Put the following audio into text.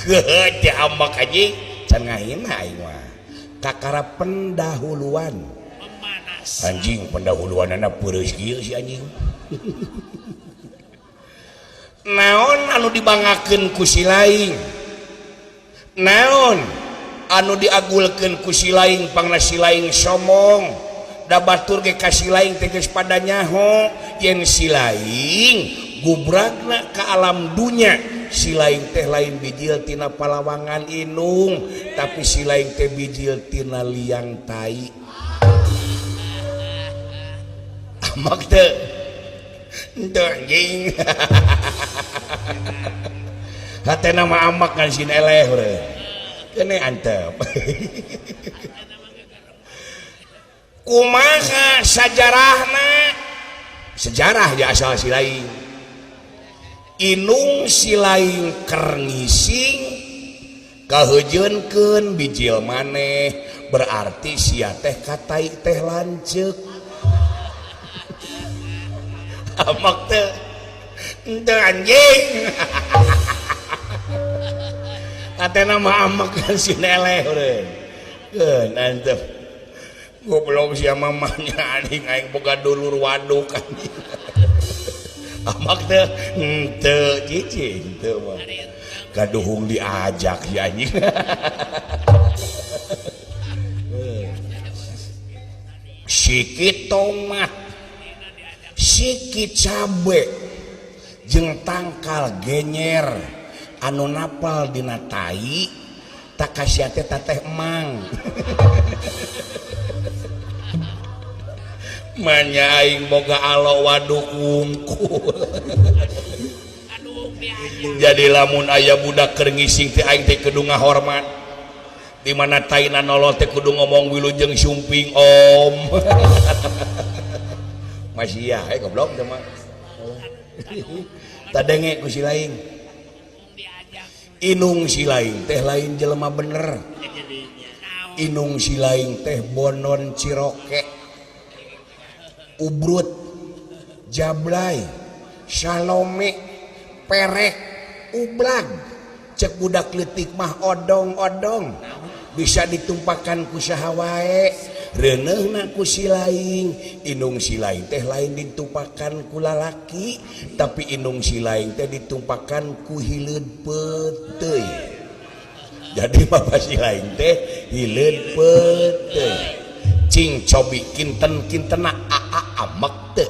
Geuh amak anjing can ngahina aing mah. Kakara pendahuluan. Anjing pendahuluanana peureus kieu si anjing. Naon anu dibanggakeun ku si laing? Naon anu diagulkeun ku si laing pangna si laing sombong? Da batur ge ka si laing teh geus pada nyaho yen si laing gubragna ka alam dunya. Si laing teh lain bijil tina palawangan inung, tapi si laing teh bijil tina liang tai. Amak teh henteu anjing. Hatena mah amak ngan sin eleh urang. Kene antep. Kumaha sajarahna? Sejarah ya asal si laing. Inung si laing keur ngising kaheujeunkeun bijil maneh, berarti sia teh katai teh lanceuk. Amak teh henteu anjing. Atena mah amak kan si neleh urang. Keun antep. Goblok sia mamanya anjing aing boga dulur waduk anjing. Amak teh henteu cicing teu mah. Kaduhung diajak si anjing. Sikit tomat, sikit cabe, jeung tangkal genyer anu napal dina tai tak kasia teh teteh emang. Manya aing boga alo waduk wungkul. Jadi lamun aya budak keur ngising teh aing teh kudu ngahormat. Di mana taina nolol teh kudu ngomong wilujeng sumping om. Masih ya, goblok teh mah. Tadenge ku si laing. Inung si laing teh lain jelema bener. Inung si laing teh bonon ciroke. Ubrut, jablay, salome, perek, ublag. Cek budak leutik mah odong-odong. Bisa ditumpakan ku saha wae. Reuneuhna ku si laing. Inung si laing teh lain ditumpakan ku lalaki, tapi inung si laing teh ditumpakan ku hileud peuteuy. Jadi bapak si laing teh hileud peuteuy. Cing cobi kinten-kintena aa amek teu.